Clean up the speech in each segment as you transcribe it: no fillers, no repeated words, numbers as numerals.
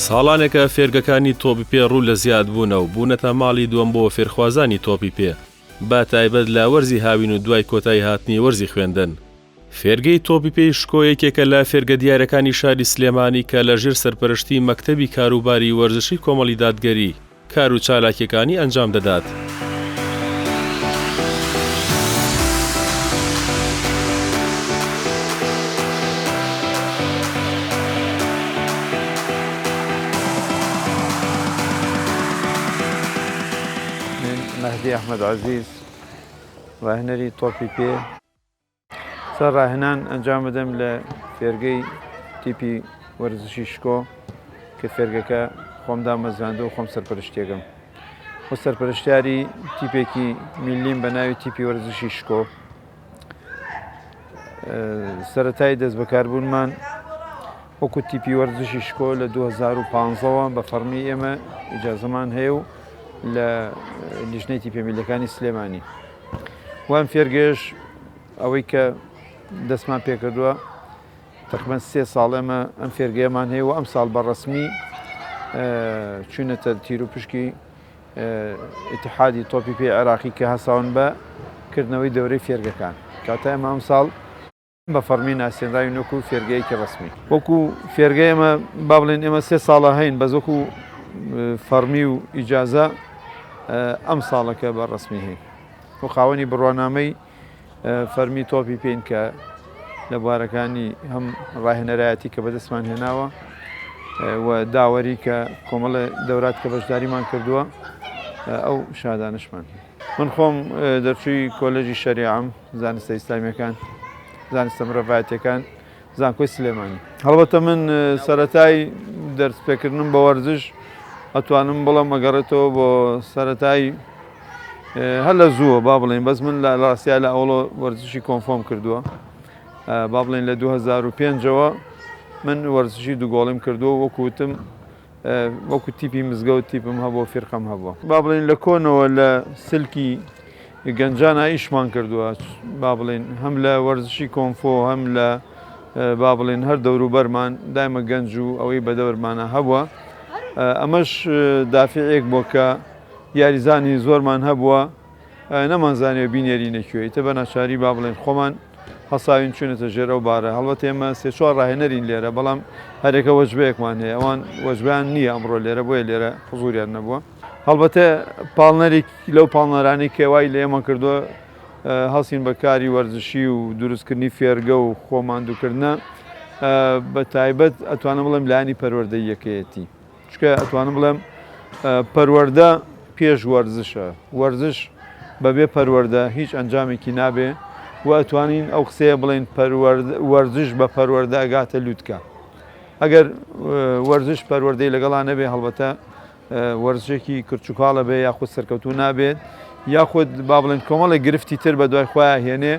ساڵانێکە فێرگەکانی تۆپی پێ ڕوو لە زیادبوونە و بوونەتە ماڵی دووەم بۆ فێرخوازانی تۆپی پێ، بە تایبەت لە وەرزی هاوین و دوای کۆتایی هاتنی وەرزی خوێندن. فێرگەی تۆپی پێی شکۆ یەکێکە لە فێرگە دیارەکانی شاری سلێمانی کە لە ژێر سەرپەرشتی مەکتەبی کاروباری وەرزشی کۆمەڵی دادگەری کار و چالاکیەکانی ئەنجام دەدات. من مەهدی ئەحمەد عەزیز ڕاهێنەری تۆپی پێ. سەر ڕاهێنان ئەنجام بدەم لە فێرگەی تیپی وەرزشی شکۆ کە فێرگەکە خۆم دامەزراندو و خۆم سەرپەرشتیەکەم و سەرپەرشتیاری تیپێکی میلیم بە ناوی تیپی وەرزشی شکۆ سەتای دەست بەکاربوونمان وەکو تیپی وەرزشی شکۆ لە 2015ەوە بە فەڕمی ئێمە ئیجازەمان هەیە و لە لیژنەی تیپە میلەکانی سلێمانی وام فێرگەیەش ئەوەی کە دەستمان پێکردووە تقریبا سێ ساڵ ئێمە ئەم فێرگەیەمان هەیە و ئەم ساڵ بە ڕسمی چوونەتە تیر و پشکی ئیتحادی تۆپی پێی عێراقی کە هەساون بە کردنەوەی دەورەی فێرگەکان کاتە ئێمە ئەم ساڵ بە فەڕمی ناسێنراوین وەکو فێرگەیەکی ڕەسمی. وەکو فێرگە ئێمە با بڵێن ئێمە سێ ساڵە هەین بەس وەکو فەڕمی و ئیجازە ئەم ساڵەکە بە ڕەسمی هەین و خاوەنی بڕوانامەی فەرمی تۆپی پێین کە لە بوارەکانی هەم ڕاهێنەرایەتی کە بەدەستمان هێناوە و داوەری کە کۆمەڵێ دەورات کە بەشداریمان کردووە ئەو شادانشمان هەیە. من خۆم دەرچووی کۆلێژی شەریعەم زانستە ئیسلامیەکان، زانستە مرۆڤایەتیەکان، زانکۆی سلێمانی. هەڵبەتە من سەرەتای دەرس پێکردنم بە وەرزش ئەتوانم بڵێم ئەگەڕێتەوە بۆ سەرەتای هەر لە زووە با بڵێن بەس من لە ڕاستیا لە ئەوڵۆ وەرزشی کۆنفۆم کردووە با بڵێن لە 2005ەوە من وەرزشی دووگۆڵیم کردووە وەکوتم وەکو تیپی مزگەوت تیپم هەبووە فیرقەم هەبووە. با بڵێین لە کۆنەوە لە سلکی گەنجانا ئیشمان کردووە با بڵێین هەم لە وەرزشی کۆنفۆ هەم لە با بڵێین هەر دەوروبەرمان دایمە گەنج و ئەوەی بەدەورمانە هەبووە ئەمەش دافعێک بۆ کە یاریزانی زۆرمان هەبووە نەمانزانیوە بینێرینە کوێ، ئیتر بە ناچاری با بڵێین خۆمان هەڵساوین چوینەتە ژێر ئەو بارە، هەڵبەت ئێمە سێ چوار ڕاهێنەرین لێرە، بەڵام هەرێکە وەجبەیەکمان هەیە، ئەوان وەجبەیان نییە ئەمڕۆ لێرە، بۆیە لێرە حزوریان نەبووە. هەڵبەتە پاڵنەرێک لەو پاڵنەرانەی کە وای لە ئێمە کردووە هەڵسین بە کاری وەرزشی و دروستکردنی فێرگە و خۆ ماندووکردنە، بە تایبەت ئەتوانم بڵێم لایەنی پەروەردەییەکەیەتی. چونکە ئەتوانم بڵێم پەروەردە پێش وەرزشە، وەرزش بەبێ پەروەردە هیچ ئەنجامێکی نابێ و ئەتوانین ئەو قسەیە بڵێین وەرزش بە پەروەردە ئەگاتە لوتکە. ئەگەر وەرزش پەروەردەی لەگەڵا نەبێ هەڵبەتە وەرزشێکی کرچوکاڵە بێ یاخود سەرکەوتوو نابێت یاخود با بڵێن کۆمەڵێک گرفتی تر بە دوای خۆیان هێنێ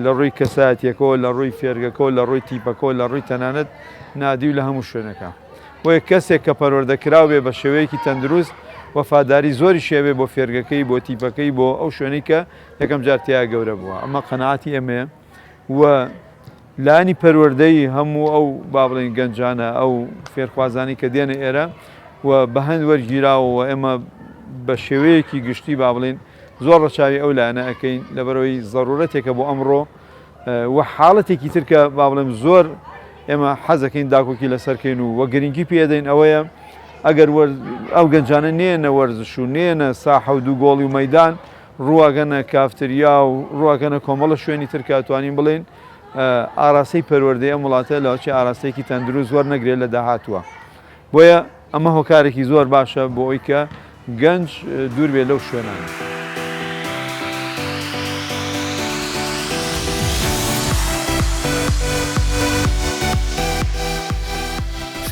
لە ڕووی کەسایەتیەکەوە لە ڕووی فێرگەکەەوە لە ڕووی تیپەکەەوە لە ڕووی تەنانەت نادی و لە هەموو شوێنەکە. بۆیە کەسێک کە پەروەردە کراو بێ بە شێوەیەکی تەندروست وەفاداری زۆریشی هەبێ بۆ فێرگەکەی بۆ تیپەکەی بۆ ئەو شوێنەی کە یەکەم جار تیا گەورە بووە ئەمە قەناعەتی ئێمەیە و لانی پەروەردەی هەموو ئەو با بڵێین گەنجانە ئەو فێرخوازانی کە دێنە ئێرە و بە هەند وەرگیراوە و ئێمە بە شێوەیەکی گشتی با بڵێین زۆر ڕەچاوی ئەو لایەنە ئەەکەین لەبەرەوەی زەرورەتێکە بۆ ئەمڕۆ و حاڵەتێکی تر کە با بڵێم زۆر ئێمە حەزەکەین داکۆکی لەسەرکەین و وە گرنگی پێدەین ئەوەیە ئەگەر ئەو گەنجانە نێنە وەرزش و نێنە ساحە و دوو گۆڵی و مەدان ڕواگەنە کافتریا و ڕواگەنە کۆمەڵە شوێنی تر کە توانین بڵێن ئاراستەی پەروەردەی ئەم وڵاتە لەوچی ئاراستەیەکی تەندروست وەرنەگرێت لە داهاتووە بۆیە ئەمە هۆکارێکی زۆر باشە بۆ ئەوی کە گەنج دوور بێت لەو شوێنانە.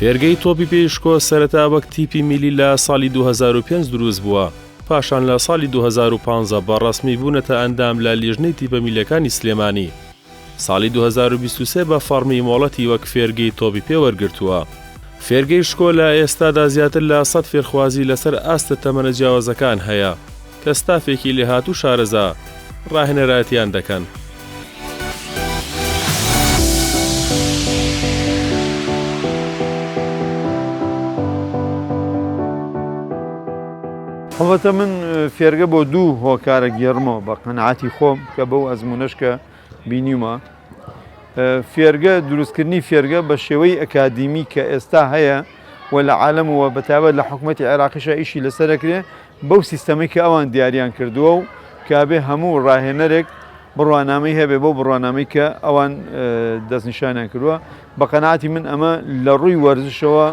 فێرگەی تۆپی پێی شکۆ سەرەتا وەک تیپی میلی لە ساڵی 2005 دروست بووە، پاشان لە ساڵی 2015 بە ڕەسمی بوونەتە ئەندام لە لیژنەی تیپە میلیەکانی سلێمانی. ساڵی 2023 بە فەڕمی مۆڵەتی وەک فێرگەی تۆپی پێ وەرگرتووە. فێرگەی شکۆ لە ئێستادا زیاتر لە سەد فێرخوازی لەسەر ئاستە تەمەنە جیاوازەکان هەیە کە ستافێکی لێهاتوو شارەزا ڕاهێنەرایەتیان دەکەن. هەڵبەتە من فێرگە بۆ دوو هۆکارە گێڕمەوە بە قەناعەتی خۆم کە بەو ئەزموونەش کە بینیومە فێرگە دروستکردنی فێرگە بە شێوەی ئەکادیمی کە ئێستا هەیە و لە عالەم و بەتابەت لە حکوومەتی عێراقیشە ئیشی لەسەرەکرێ بەو سیستەمەی کە ئەوان دیاریان کردووە و کابێ هەموو ڕاهێنەرێک بڕوانامەی هەبێ بەو بڕوانامەی کە ئەوان دەستنیشانیان کردووە بە قەناعەتی من ئەمە لە ڕووی وەرزشەوە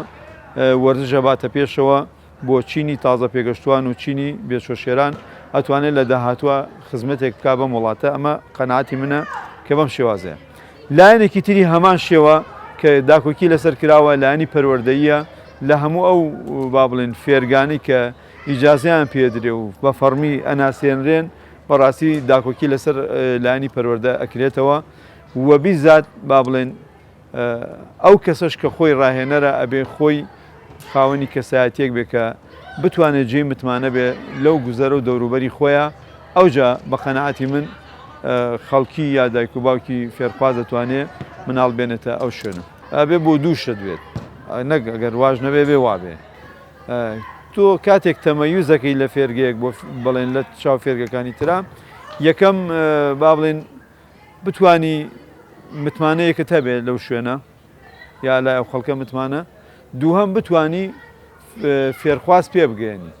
وەرزشە باتە پێشەوە بۆ چینی تازە پێگەشتوان و چینی بێچۆشێران ئەتوانێت لە داهاتوە خزمەتێک بک بەم وڵاتە ئەمە قەناعەتی منە کە بەم شێوازەیە لایەنێکی تری هەمان شێوە کە داکۆکی لەسەر کراوە لایەنی پەروەردەیە لە هەموو ئەو با بڵێن فێرگانی کە ئیجازیان پێدرێ و بە فەڕمی ئەناسێنرێن بەڕاستی داکۆکی لەسەر لایەنی پەروەردە ئەکرێتەوە و بیزات با بڵێن ئەو کەسەش کە خۆی ڕاهێنەرە ئەبێ خۆی خاوەنی کەسایەتیەک بێ کە بتوانێت جێی متمانە بێ لەو گوزەرە و دەوروبەری خۆیان ئەوجا بە قەناعەتی من خەڵکی یا دایک و باوکی فێرخواز دەتوانێ مناڵ بێنێتە ئەو شوێنە ئەبێ بۆ دوو شت بێت نەک ئەگەر واش نەبێ بێ وابێ تۆ کاتێک تەمەیوزەکەی لە فێرگەیەک بۆ بڵێن لە چاو فێرگەکانی ترا یەکەم با بڵێن بتانی متمانەیەکت هەبێت لەو شوێنە یا لای ئەو خەڵکە متمانە دووهەم بتانی فێرخواز پێ بگەێنی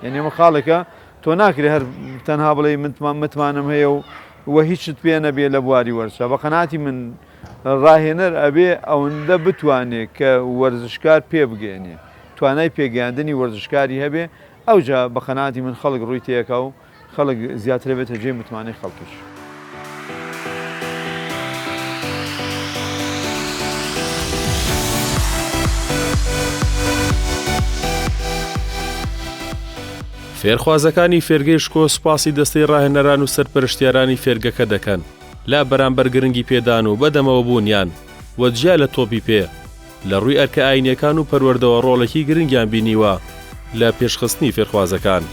یعنی ئەمە خاڵێکە تۆ ناکرێ هەر تەنها بڵێ متمان متمانەم هەیە و وە هیچت پێ نەبێ لە بواری وەرزشا بە قەناعەتی من ڕاهێنەر ئەبێ ئەوەندە بتوانێ کە وەرزشکار پێ بگەێنێ توانای پێگەیاندنی وەرزشکاری هەبێ ئەوجا بە قەناعەتی من خەڵک ڕووی تێکا و خەڵک زیاتر ئەبێتە جێی متمانەی خەڵکیش. فێرخوازەکانی فێرگەی شکۆ سوپاسی دەستەی ڕاهێنەران و سەرپەرشتیارانی فێرگەکە دەکەن لە بەرامبەر گرنگی پێدان و بەدەمەوە بوونیان و جیا لە تۆپی پێ لە ڕووی ئەرکە ئاینیەکان و پەروەردەوە ڕۆڵێکی گرنگیان بینیوە لە پێشخستنی فێرخوازەکان.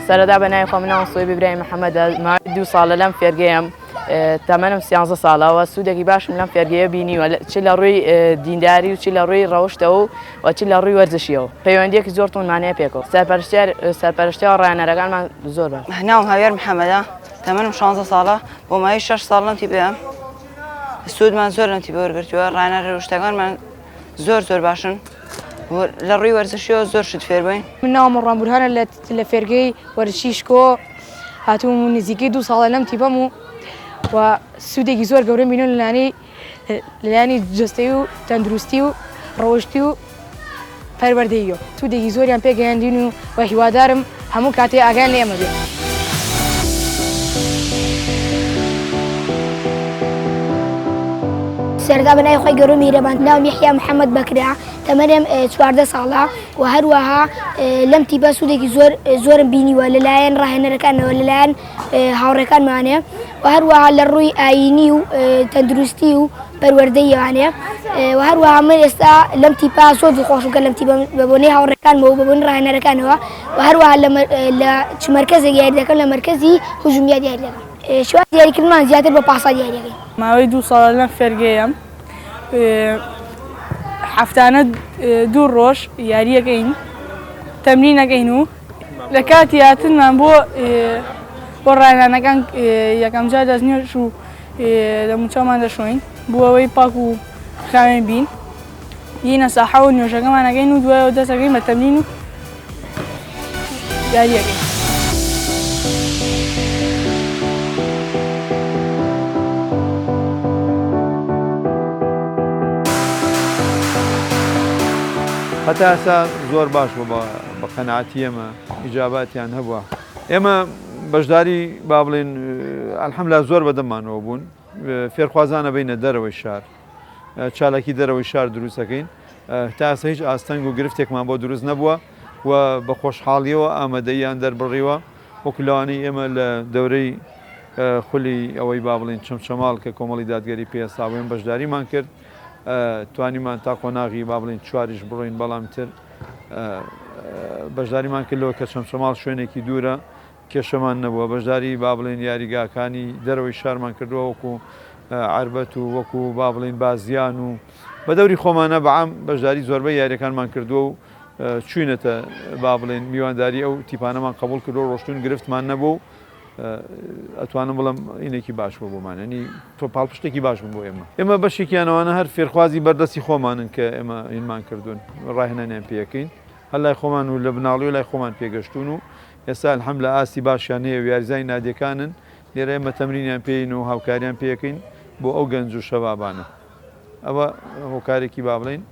سەرەتا بە ناوی خۆم ناوم سۆیب ئیبراهیم محەممەدە ماوەی دوو ساڵە لەم فێرگەیەم تەمەنم سیانزە ساڵەوە سوودێکی باشم لەم فێرگەیە بینیوە چ لە ڕووی دینداری و چ لە ڕووی ڕەوشتەوە و چ لە ڕووی وەرزشیەوە پەیوەندیەکی زۆر توندمان هەیە پێکەوە سەرپەرشتیار سەرپەرشتیار و ڕاهێنەرەکانمان زۆر باش. ناوم هاویار محەمەدە تەمەنم شانزە ساڵە بۆ ماوەی شەش ساڵ لەم تیپەیەم سوودمان زۆر لەم تیپە وەرگرتووە ڕاهێنەر شتەکانمان زۆر زۆر باشن لە ڕووی وەرزشیەوە زۆر شت فێر بووین. من ناوم مەڕوان بورهانە لە لە فێرگەی وەرزشی شکۆ هاتووم و نزیکەی دوو ساڵە لەم تیپەم و و سوودێکی زۆر گەورەم بینیوە لەلایەنی لەلایەنی جەستەیی و تەندروستی و ڕەوشتی و پەروەردەییەوە سوودێکی زۆریان پێگەیاندین و و هیوادارم هەموو کاتێ ئاگایان لە ئێمە بێت. سەرەتا بە ناوی خوای گەورە و میهرەبان ناوم یەحیا محەمەد بەکرە تەمەنم 14 ساڵە و هەروەها لەم تیپە سوودێکی زۆر زۆرم بینیوە لەلایەن ڕاهێنەرەکانەوە لەلایەن هاوڕێکانمانێ و هەروەها لە ڕووی ئایینی و تەندروستی و پەروەردەییانێ و هەروەها من ئێستا لەم تیپە زۆر دڵخۆشم کە لەم تیپە بە بۆنەی هاوڕێکانمەوە بە بۆنەی ڕاهێنەرەکانەوە و هەروەها لە چ مەرکەزێک یاری دەکەم لە مەرکەزی هجومیات یاری دەکەم شێوازی یاریکردنمان زیاتر بە پاسات یاری دەکەین. ماوەی دوو ساڵە لەم فێرگەیەم هەفتانە دوو ڕۆژ یاریەکەین تەمرینەکەین و لە کاتی هاتنمان بۆ بۆ ڕاهێنانەکان یەکەم جار دەستنوێژ و دەموچاومان دەشۆین بۆ ئەوەی پاک و خاوێن بین دینە ساحە و نوێژەکەمان ئەکەین و دوایەوە دەست ئەکەین بە تەمرین و یاری ئەکەین. هەتا ئێستا زۆر باش بوو بە قەناعەتی ئێمە ئیجاباتیان هەبووە ئێمە بەشداری با بڵێن الحمدلله زۆر بەدەممانەوە بوون فێرخوازانە بینە دەرەوەی شار چالاکی دەرەوەی شار دروستەکەین تا ئێستا هیچ ئاستەنگ و گرفتێکمان بۆ دروست نەبووە و بە خۆشحاڵیەوە ئامادەییان دەربڕیوە وەکو لەوانەی ئێمە لە دەورەی خولی ئەوەی با بڵین چەمچەماڵ کە کۆمەڵی دادگەری پێساوێن بەشداریمان کرد توانیمان تا قۆناغی با بڵین چواریش بڕۆین بەڵام تر بەشداریمان کردەوە کە چەمچەماڵ شوێنێکی دوورە کێشەمان نەبووە بەشداری با بڵێین یاریگاکانی دەرەوەی شارمان کردووە وەکو عەربەت و وەکو با بڵێین بازیان و بە دەوری خۆمانە بە عام بەشداری زۆربەی یاریەکانمان کردووە و چوینەتە با بڵێن میوانداری ئەو تیپانەمان قبول کردو ڕۆشتون گرفتمان نەبوو و ئەتوانم بڵێم ئینێکی باش بوو بۆمان ینی تۆ پاڵپشتێکی باش بوو بۆ ئێمە ئێمە بەشێکیانەوانە هەر فێرخوازی بەردەستی خۆمانن کە ئێمە هینمان کردوون ڕاهێنانیان پێەکەین هەر لای خۆمان و لە بناڵی و لای خۆمان پێگەشتون و ئێستا الحمد لە ئاستی باشیان هەیە و یاریزانی نادیەکانن لێرە ئێمە تەمرینیان پێین و هاوکاریان پێەکەین بۆ ئەو گەنج و شەبابانە ئەوە هۆکارێکی با بڵێین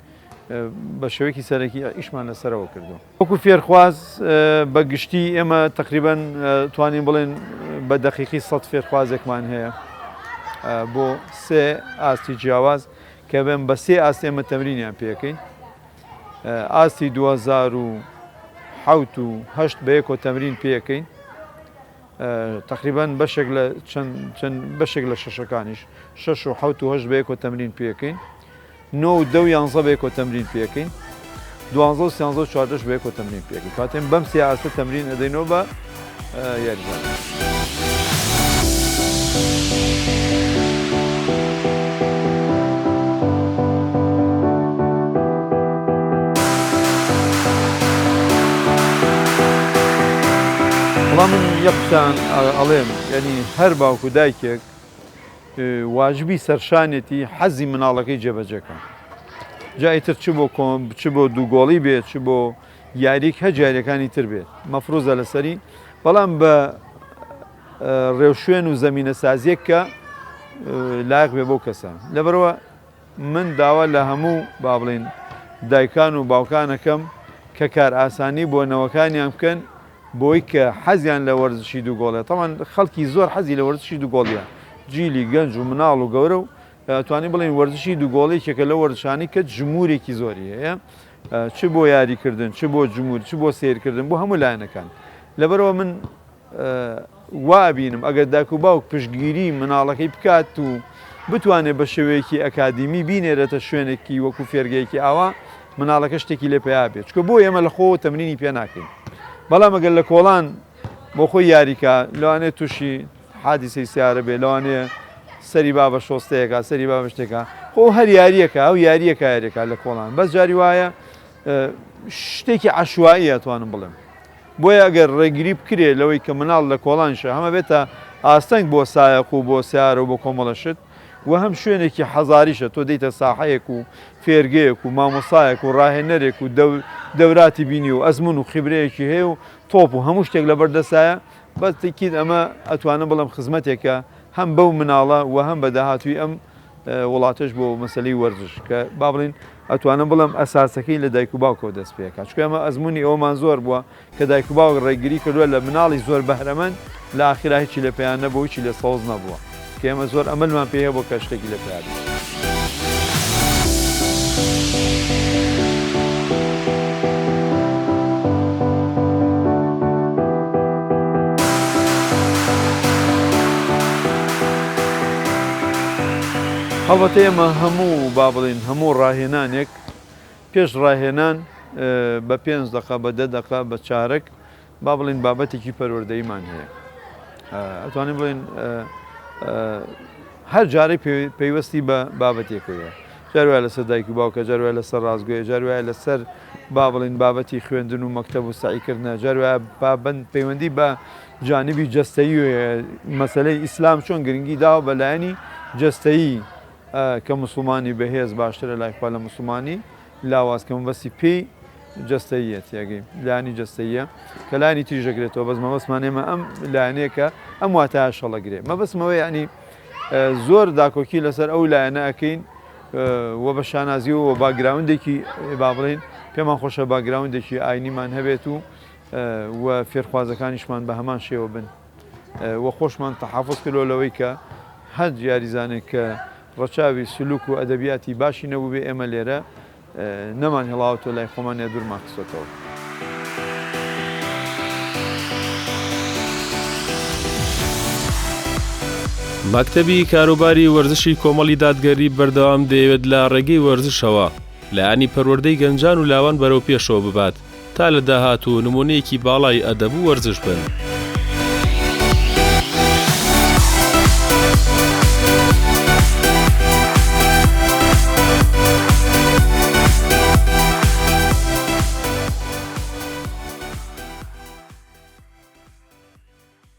بە شێوەیەکی سەرەکی ئیشمان لەسەرەوە کردو. وەکو فێرخواز بە گشتی ئێمە تەقریبەن توانین بڵێن بە دەقیقی سەد فێرخوازێکمان هەیە بۆ سێ ئاستی جیاواز کە بێن بە سێ ئاست ئێمە تەمرینیان پێەکەین ئاستی 2007 و هەشت بە یەکۆ تەمرین پێەکەین تەقریبەن بەشێک لە چەند چەند بەشێک لە شەشەکانیش شەش و حەوت و هەشت بەیەکەوە تەمرین پێکەین نۆ و دە و یانزە بەیەکەوە تەمرین پێکەین دوانزە و سیانزە و چواردەش بەیەکەوە تەمرین پێکەین کاتێن بەم سێ ئاستە تەمرین ئەدەینەوە بە یاریزان. وەڵا من یەک قسان ئەڵێم یعنی هەر باوک و دایکێک واجبی سەرشانێتی حەزی مناڵەکەی جێبەجێکە جا ئیتر چ بۆ کۆم چ بۆ دووگۆڵی بێت چ بۆ یاریک هەر یاریەکانی تر بێت مەفروزە لەسەری بەڵام بە ڕێوشوێن و زەمینە سازیەک کە لایق بێ بۆ کەسە لەبەرەوە من داوا لە هەموو با بڵێین دایکان و باوکانەکەم کە کارئاسانی بۆ نەوەکانیان بکەن بۆی کە حەزیان لە وەرزشی دووگۆڵە تەمان خەڵکی زۆر حەزی لە وەرزشی دووگۆڵیە جیلی گەنج و مناڵ و گەورە و توانین بڵێن وەرزشی دووگۆڵ یەکێکە لە وەرزشانی کە جمهورێکی زۆری هەیە چ بۆ یاریکردن چ بۆ جمهور چ بۆ سیرکردن بۆ هەموو لایەنەکان لەبەرەوە من وا ئەبینم ئەگەر دایک و باوک پشتگیری مناڵەکەی بکات و بتوانێت بە شێوەیەکی ئەکادیمی بینێرێتە شوێنێکی وەکو فێرگەیەکی ئاوا مناڵەکە شتێکی لێ پەیا بێت چکە بۆ ئێمە لە خۆوە تەمرینی پێ ناکەین بەڵام ئەگەر لە کۆڵان بۆ خۆی یاریکا لەوانەیە تووشی حادیسەی سیارە بێ لەوانەیە سەری با بە شۆستەیەکە سەری با بە شتێکە خۆ هەر یاریەکە ئەو یاریەکە یاریەکە لە کۆڵان بەس جاری وایە شتێکی عشوائیە توانم بڵێم بۆیە ئەگەر ڕێگری بکرێ لەوەی کە مناڵ لە کۆڵانیشە هەم ئەبێتە ئاستەنگ بۆ سایەق و بۆ سەیارە و بۆ کۆمەڵە شت و هەم شوێنێکی حەزاریشە تۆ دێیتە ساحەیەک و فێرگەیەک و مامۆستایەک و ڕاهێنەرێک و دەوراتی بینی و ئەزمون و خیبرەیەکی هەیە و تۆپ و هەموو شتێک لەبەر دەستایە بەس تەکید ئەمە ئەتوانم بڵێم خزمەتێکە هەم بەو مناڵە و هەم بە داهاتووی ئەم وڵاتەش بۆ مەسەلەی وەرزش کە با بڵێین ئەتوانم بڵێم ئەساسەکەی لە دایک و باوکەوە دەست پێکات چونکە ئەمە ئەزموونی ئەوەمان زۆر بووە کە دایک و باوک ڕێگری کردووە لە مناڵی زۆر بەهرەمەند لە ئاخیرا هیچی لە پێیان نەبوو هیچی لێ سەوز نەبووە کە ئێمە زۆر ئەمەلمان پێی هەبوو کە شتێکی لێ پەیا بێت. هەڵبەتە ئێمە هەموو با بڵێین هەموو ڕاهێنانێک پێش ڕاهێنان بە پێنج دەقە بە دە دەقە بە چارەک با بڵێین بابەتێکی پەروەردەییمان هەیە ئەتوانین بڵێین هەر جارەی پەیوەستی بە بابەتێکەوەیە جار وایە لەسەر دایک و باوکە جار وایە لەسەر ڕاستگۆیە جار وایە لەسەر با بڵێین بابەتی خوێندن و مەکتەب و سەعیکردنە جار وایە پابەند پەیوەندی بە جانبی جەستەیی مەسەلەی ئیسلام چۆن گرنگی داوە بە لایەنی جەستەیی کە مسلمانی بەهێز باشترە لای خوا لە مسلمانی لاواز کە مەبەستی پێی جەستەییە تێگەی لایەنی جەستەییە کە لایەنی تریش دەگرێتەوە بەس مەبەستمان ئێمە ئەم لایەنەیە کە ئەم واتایە شەڵەگرێ مەبەستمەوە یعنی زۆر داکۆکی لەسەر ئەو لایەنە ئەکەین و بە شانازی و background ێکی با بڵێین پێمان خۆشە background ێکی ئاینیمان هەبێت و و فێرخوازەکانیشمان بە هەمان شێوە بن و خۆشمان تەحافز کردوە لەوەی کە هەر یاریزانێک کە ڕەچاوی سلوک و ئەدەبیاتی باشی نەبووبێ ئێمە لێرە نەمان هێڵاوەتەوە لای خۆمان یا دوورمان خستۆتەوە. مەکتەبی کاروباری وەرزشی کۆمەڵی دادگەری بەردەوام دەیەوێت لە ڕێگەی وەرزشەوە لایەنی پەروەردەی گەنجان و لاوان بەرەو پێشەوە ببات تا لە داهاتوو نموونەیەکی باڵای ئەدەب و وەرزش بن.